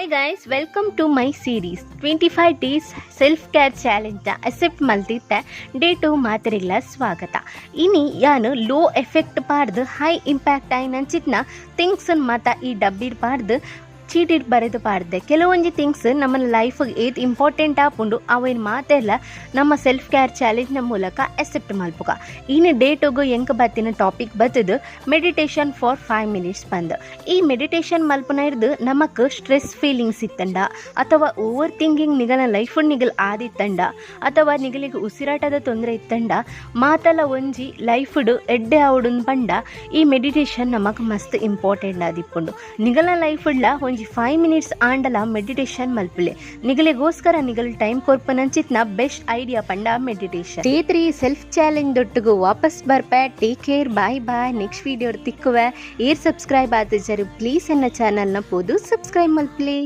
Hi guys, welcome to my series 25 days self care challenge accept ಮಲ್ತಿತ್ತೆ. Day 2 ಮಾತೆರೆಗ್ಲ ಸ್ವಾಗತ. ಇನಿ ಯಾನ್ ಲೋ ಎಫರ್ಟ್ ಪಾಡ್ದು ಹೈ ಇಂಪ್ಯಾಕ್ಟ್ ಆಯಿನಂಚಿತ್ನ ಥಿಂಗ್ಸ್ ಮಾತ ಈ ಡಬ್ಬಿಡ್ ಪಾಡ್ದು ಚೀಟಿಡ್ ಬರೆದು ಪಾಡ್ದೆ. ಕೆಲವೊಂಜಿ ಥಿಂಗ್ಸ್ ನಮ್ಮ ಲೈಫ್ ಏತ್ ಇಂಪಾರ್ಟೆಂಟ್ ಆಪುಂಡು, ಅವೇನ್ ಮಾತೆಲ್ಲ ನಮ್ಮ ಸೆಲ್ಫ್ ಕೇರ್ ಚಾಲೆಂಜ್ನ ಮೂಲಕ ಅಕ್ಸೆಪ್ಟ್ ಮಲ್ಪುಗ. ಇನಿ ಡೇ 2ಗು ಎಂಕ್ ಬತ್ತಿನ ಟಾಪಿಕ್ ಬತ್ತದು ಮೆಡಿಟೇಷನ್ ಫಾರ್ 5 ಮಿನಿಟ್ಸ್ ಬಂದು. ಈ ಮೆಡಿಟೇಷನ್ ಮಲ್ಪುನ ಇರ್ದು ನಮಕ್ ಸ್ಟ್ರೆಸ್ ಫೀಲಿಂಗ್ಸ್ ಇತ್ತಂಡ, ಅಥವಾ ಓವರ್ ಥಿಂಕಿಂಗ್ ನಿಗಲ ಲೈಫ್ ನಿಗಲ್ ಆದಿತ್ತಂಡ, ಅಥವಾ ನಿಗಲಿಗೆ ಉಸಿರಾಟದ ತೊಂದರೆ ಇತ್ತಂಡ, ಮಾತಲ ಒಂಜಿ ಲೈಫ್ಡ್ ಎಡ್ಡೆ ಆವಡುನ್ ಪಂಡ ಈ ಮೆಡಿಟೇಷನ್ ನಮಕ್ ಮಸ್ತ್ ಇಂಪಾರ್ಟೆಂಟ್ ಆದಿಪ್ಪುಂಡು. ನಿಗಲ ಲೈಫ್ಡ್ಲ ಒಂಜಿ 5 ಮಿನಿಟ್ಸ್ ಆಂಡಲ ಮೆಡಿಟೇಷನ್ ಮಲ್ಪುಲೆ. ನಿಗಲಿಗೋಸ್ಕರ ನಿಗಲ್ ಟೈಮ್ ಕೊರ್ಪನಂಚಿತ್ನ ಬೆಸ್ಟ್ ಐಡಿಯಾ ಪಂಡ ಮೆಡಿಟೇಷನ್. ಡೇ 3 ಸೆಲ್ಫ್ ಚಾಲೆಂಜ್ ದೊಟ್ಟುಗು ವಾಪಸ್ ಬರ್ಪೆ. Take care, bye bye. Next video ತಿಕ್ಕುವೆ. ಏರ್ ಸಬ್ಸ್ಕ್ರೈಬ್ ಆತಜರು, ಪ್ಲೀಸ್ ಎನ್ನ ಚಾನಲ್ನ ಪೋದು ಸಬ್ಸ್ಕ್ರೈಬ್ ಮಲ್ಪಲೆ.